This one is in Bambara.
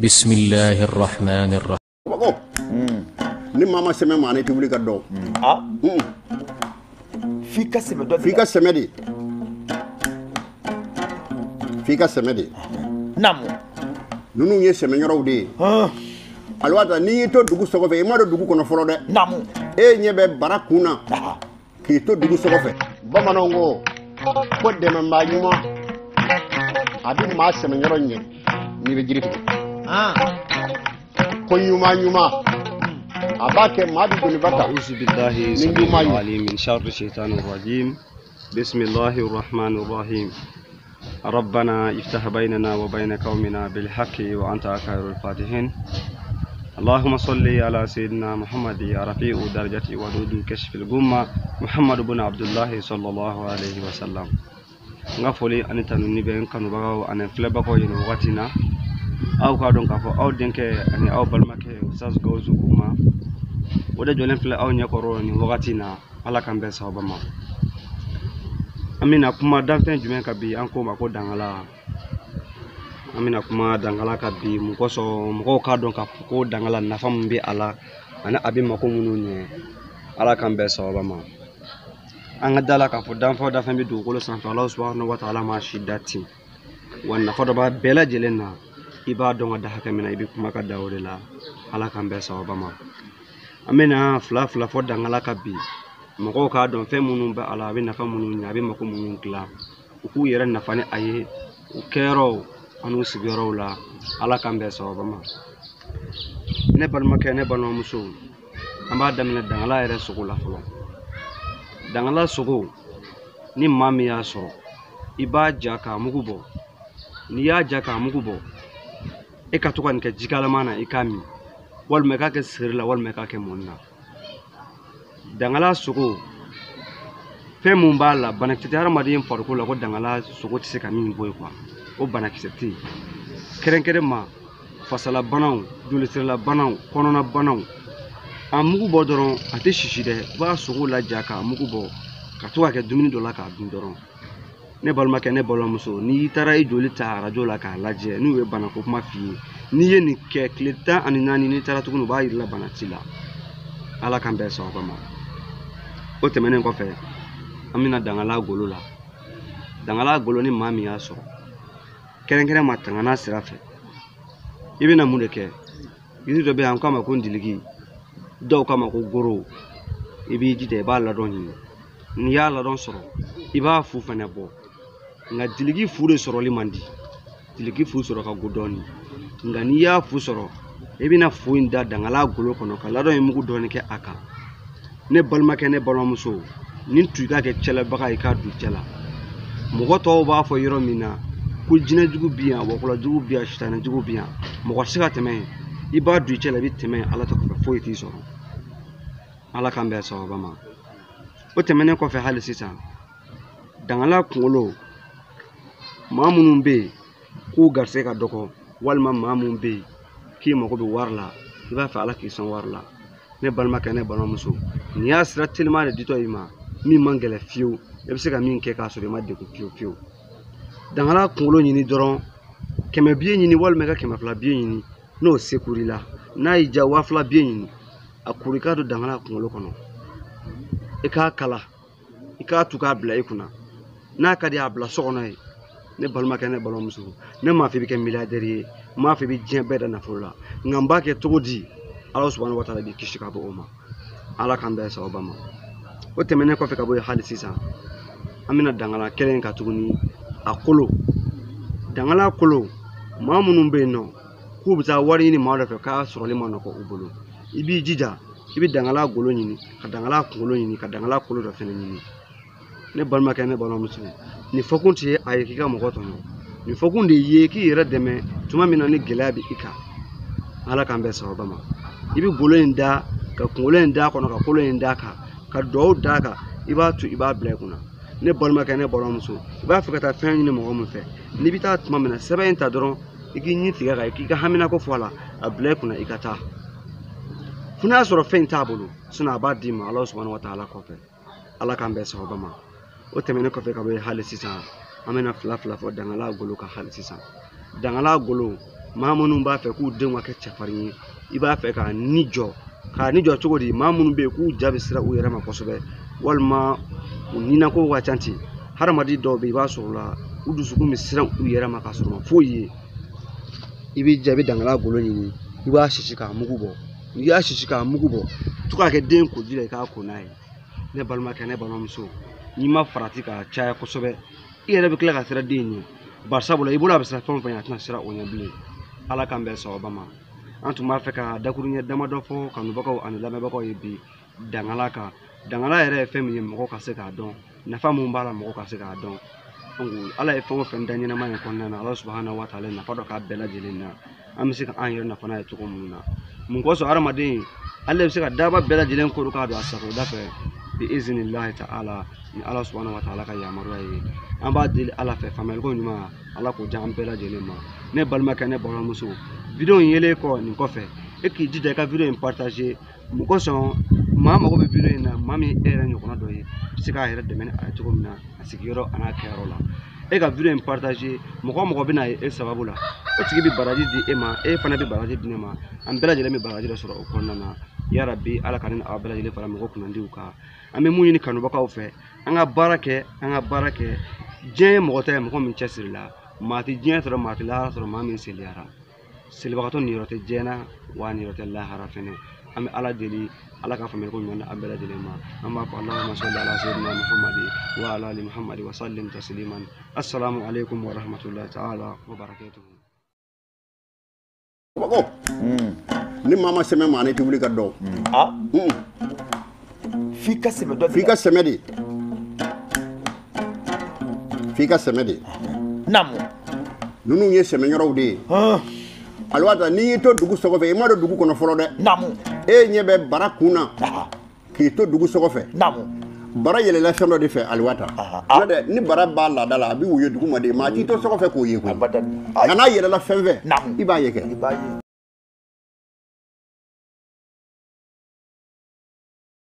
بسم الله الرحمن الرحيم. Ni maa ma sɛmɛ maa, ne tɛ wuli ka dɔn. F'i ka sɛmɛ dɔ. F'i ka sɛmɛ de, f'i ka sɛmɛ de. Naamu. Ninnu ye sɛmɛyɔrɔw de ye. Aliwata, n'i y'i to dugu so kɔfɛ, i ma don dugu kɔnɔ fɔlɔ dɛ. Naamu. E ɲɛ bɛ bara kun na k'i to dugu so kɔfɛ. Bamananw ko ko dɛmɛbaa ɲuman, a bɛ maa sɛmɛyɔrɔ ɲɛ n'i bɛ jiri tigɛ. Ko ɲuman ɲuman, a b'a kɛ maa bɛ doniba ta. أعوذ بالله ni السميع ɲuman ye. العليم من شر الشيطان الرجيم. بسم الله الرحمن الرحيم. ربنا افتح بيننا وبين قومنا بالحق وأنت خير الفاتحين. اللهم صل على سيدنا محمد رفيع درجة ودود كشف الغمة محمد بن عبد الله صلى الله عليه وسلم. N ka foli ani tanuni bɛ n kanubagaw ani filɛbagaw ye nin wagati in na. Aw k'a dɔn k'a fɔ aw denkɛ ani aw balimakɛ Ustaz Gawusu Kuma, o de jɔlen filɛ aw ɲɛkɔrɔ nin wagati in na. Ala k'an bɛn sababa ma. An bɛna kuma danfɛn jumɛn kan bi? An k'o ma ko dangala. An bɛna kuma dangala kan bi. Mun kosɔn? Mɔgɔw k'a dɔn k'a fɔ ko dangala, nafa min bɛ a la ani a bɛ mako minnu ɲɛ. Ala k'an bɛn sababa ma. An ka da la k'a fɔ danfɛn o danfɛn bɛ dugukolo sanfɛ, Ala subahanahu wa taala ma si da ten wa, nafa dɔ b'a bɛɛ lajɛlen na. I b'a dɔn ka da hakɛ min na, i bɛ kuma ka da o de la. Ala k'an bɛn sababa ma. An bɛna fila fila fɔ dangala kan bi, mɔgɔw k'a dɔn fɛn minnu bɛ a la, a bɛ nafa minnu ɲɛ, a bɛ mako minnu dilan, u k'u yɛrɛ nafa ni a ye u kɛyɔrɔw an'u sigiyɔrɔw la. Ala k'an bɛn sababa ma. Ne balimakɛ, ne balimamuso, an b'a daminɛ dangala yɛrɛ sogo la fɔlɔ. Dangala sogo, ni maa min y'a sɔrɔ, i b'a ja k'a mugu bɔ. N'i y'a ja k'a mugu bɔ, e ka to ka nin kɛ jikalaman na, i k'a min, walima i k'a kɛ seri la, walima i k'a kɛ mɔni na. Dangala sogo, fɛn mun b'a la, banakisɛ tɛ hadamaden farikolo la ko dangala sogo tɛ se ka min bɔ yen kuwa, o banakisɛ tɛ yen. Kɛrɛnkɛrɛn ma fasalabanaw, jolisiralabanaw, kɔnɔnabanaw, a mugu bɔ dɔrɔn, a tɛ sisi dɛ. I b'a sogo laja k'a mugu bɔ ka to ka kɛ dumuni dɔ la k'a dun dɔrɔn. Ne balimakɛ, ne balimamuso, n'i taara i joli ta arajo la k'a lajɛ, n'u ye banako kuma f'i ye, n'i ye nin kɛ tile 14, n'i taara tuguni, u b'a yir'i la bana t'i la. Ala k'an bɛn sababa ma. O tɛmɛnen kɔfɛ, an bɛna dangala golo la. Dangala golo, ni maa min y'a sɔrɔ, kɛrɛnkɛrɛn ma tangana sira fɛ, i bɛna mun de kɛ? Yiri dɔ bɛ yan, an k'a ma ko ndiliki, dɔw k'a ma ko goro. I b'i jija, i b'a ladɔn ɲini. N'i y'a ladɔn sɔrɔ, i b'a fu fɛnɛ bɔ. Nka diliki fu de sɔrɔli man di, diliki fu sɔrɔ ka go dɔɔni. Nka n'i y'a fu sɔrɔ, i bɛna fu in da dangala golo kɔnɔ ka ladɔn in mugu dɔɔni kɛ a kan. Ne balimakɛ, ne balimamuso, nin tu i k'a kɛ cɛlabaga ye k'a don cɛ la. Mɔgɔ tɔw b'a fɔ yɔrɔ min na ko jinɛjugu bi yan, wɔkulɔjugu bi yan, sitanɛjugu bi yan, mɔgɔ tɛ se ka tɛmɛ yen. I b'a don i cɛ la, i bɛ tɛmɛ yen, Ala tɛ kɔfɛ foyi t'i sɔrɔ. Ala k'an bɛn sababa ma. O tɛmɛnen kɔfɛ, hali sisan, dangala kunkolo, maa minnu bɛ yen k'u garisɛgɛ ka dɔgɔ, walima maa minnu bɛ yen k'i mago bɛ wari la, i b'a fɛ Ala k'i sɔn wari la, ne balimakɛ, ne balimamuso, nin y'a sira teliman de ditɔ i ma min man gɛlɛn fiyewu, i bɛ se ka min kɛ k'a sɔrɔ i ma degun fiyewu fiyewu. Dangala kunkolo ɲini dɔrɔn, 100 biye ɲini, walima i ka 200 biye ɲini, n'o sekur'i la. N'a y'i diya, 2000 biye ɲini, a kuru i k'a don dangala kunkolo kɔnɔ, i k'a kala, i k'a tu k'a bila i kunna. N'a ka di, a bila so kɔnɔ yen. Ne balimakɛ, ne balimamuso, ne m'a fɔ i bɛ kɛ milliardaire ye, n m'a fɔ i bɛ diɲɛ bɛɛ da nafolo la, nka n b'a kɛ cogo di? Ala subahanahu wa taala b'i kisi ka bɔ o ma. Ala k'an bɛn sababa ma. O tɛmɛnen kɔfɛ ka bɔ yen, hali sisan, an bɛna dangala kelen kan tuguni, a kolo. Dangala kolo, maa minnu bɛ yen nɔ k'u bɛ taa wari ɲini maa dɔ fɛ k'a sɔrɔli ma nɔgɔ u bolo, i b'i jija, i bɛ dangala golo ɲini, ka dangala kunkolo ɲini, ka dangala kolo dɔ fɛnɛ ɲini. Ne balimakɛ, ne balimamuso, nin fɔkun tɛ a ye k'i ka mɔgɔ tɔɲɔ, nin fɔkun de ye k'i yɛrɛ dɛmɛ tuma min na ni gɛlɛya bɛ i kan. Ala k'an bɛn sababa ma. I bɛ golo in da ka kunkolo in d'a kɔnɔ, ka kolo in d'a kan, ka duwawu d'a kan, i b'a to, i b'a bila i kunna. Ne balimakɛ, ne balimamuso, i b'a fɛ ka taa fɛn ɲini mɔgɔ min fɛ, n'i bɛ taa tuma min na, sɛbɛn in ta dɔrɔn, i k'i ɲin tigɛ kan, k'i ka haminako fɔ a la, a bila i kunna, i ka taa. Fo n'a y'a sɔrɔ fɛn in t'a bolo, sinɔn a b'a d'i ma Ala subahanahu wa taala kɔfɛ. Ala k'an bɛn sababa ma. O tɛmɛnen kɔfɛ ka bɔ yen, hali sisan, an bɛna fila fila fɔ dangala golo kan. Hali sisan, dangala golo, Maa minnu b'a fɛ k'u denw ka kɛ cɛfarin ye, i b'a fɛ k'a ni jɔ, k'a ni jɔ cogo di? Maa minnu bɛ yen k'u ja bɛ siran u yɛrɛ ma kosɛbɛ, walima u ninako ka ca ten. Hadamaden dɔw bɛ yen, i b'a sɔrɔ la u dusukun bɛ siran u yɛrɛ ma k'a sɔrɔ ma foyi ye. I b'i jija, i bɛ dangala golo ɲini, i b'a sisi k'a mugu bɔ. N'i y'a sisi k'a mugu bɔ, to k'a kɛ den koji la, i k'a ko n'a ye. Ne balimakɛ, ne balimamuso, n'i ma farati k'a caya kosɛbɛ, i yɛrɛ bɛ tila ka siran den ɲɛ. Bari sabula i bolo a bɛ siran fɛn o fɛn ɲɛ, a tɛna siran o ɲɛ bilen. Ala k'an bɛn sababa ma. An tun b'a fɛ ka dakuruɲɛ damadɔ fɔ kanubagaw ani lamɛnbagaw ye bi dangala kan. Dangala yɛrɛ ye fɛn min ye, mɔgɔ ka se k'a dɔn, nafa mun b'a la, mɔgɔ ka se k'a dɔn. Donc Ala ye fɛn o fɛn da ɲɛnama in kɔnɔna na, Ala subahana wa taala nafa dɔ k'a bɛɛ lajɛlen na. An bɛ se ka an yɛrɛ nafa n'a ye cogo minnu na. Mun kosɔn hadamaden ale bɛ se ka daba bɛɛ lajɛlen koro k'a don a sagoda fɛ bi izinilahi ta'ala, ni Ala subahana wa taala ka yamaruya ye. An b'a deli Ala fɛ, faamuyaliko ɲuman Ala k'o diya an bɛɛ lajɛlen ma. Ne balimakɛ, ne balimamuso, vidéo in yelen kɔ nin kɔfɛ, e k'i jija i ka vidéo in partager. Mun kosɔn? Maa mago bɛ vidéo in na, maa min e yɛrɛ ɲɔgɔnna dɔ ye, bɛ se k'a yɛrɛ dɛmɛ ni a ye cogo min na a sigiyɔrɔ a n'a kɛyɔrɔ la. E ka vidéo in partager, mɔgɔ o mɔgɔ bɛna ye e sababu la, o tigi bɛ baraji di e ma, e fana bɛ baraji di ne ma, an bɛɛ lajɛlen bɛ baraji dɔ sɔrɔ o kɔnɔna na. Yarabi Ala ka ne ni aw bɛɛ lajɛlen fara mɔgɔ kunnandiw kan. An bɛ mun ɲini kanubagaw fɛ, an ka baara kɛ, an ka baara kɛ. Diɲɛ ye mɔgɔ ta ye, mɔgɔ min cɛsirila. Maa tɛ diɲɛ sɔrɔ, maa tɛ lahara sɔrɔ, maa min seliyara. Selibagatɔ niyɔrɔ tɛ diɲɛ na, wa niyɔrɔ tɛ lahara fɛnɛ. An bɛ Ala deli, Ala ka faamuyali ko ɲuman di an bɛɛ lajɛlen ma. An b'a fɔ Allahumma salli ala sayyidina Muhammadi wa ala ali Muhammadi wa sallim tasliman. Assalamu alaikum wa rahmatullahi ta'ala wa barakatuhu. Ko ni maa ma sɛmɛ maa, ne tɛ wuli ka dɔn. F'i ka sɛmɛ dɔ. F'i ka sɛmɛ de. F'i ka sɛmɛ de. Naamu. Ninnu ye sɛmɛyɔrɔw de ye. Aliwata, n'i y'i to dugu so kɔfɛ, i ma don dugu kɔnɔ fɔlɔ dɛ. Naamu. E ɲɛ bɛ bara kun na k'i to dugu so kɔfɛ. Naamu. Bara yɛlɛla fɛn dɔ de fɛ aliwata. N'o tɛ, ni bara b'a laada la, a bɛ woyo dugu ma de. Maa t'i to so kɔfɛ k'o ye koyi. Nka n'a yɛlɛla fɛn fɛ, i b'a ye kɛ. I b'a ye.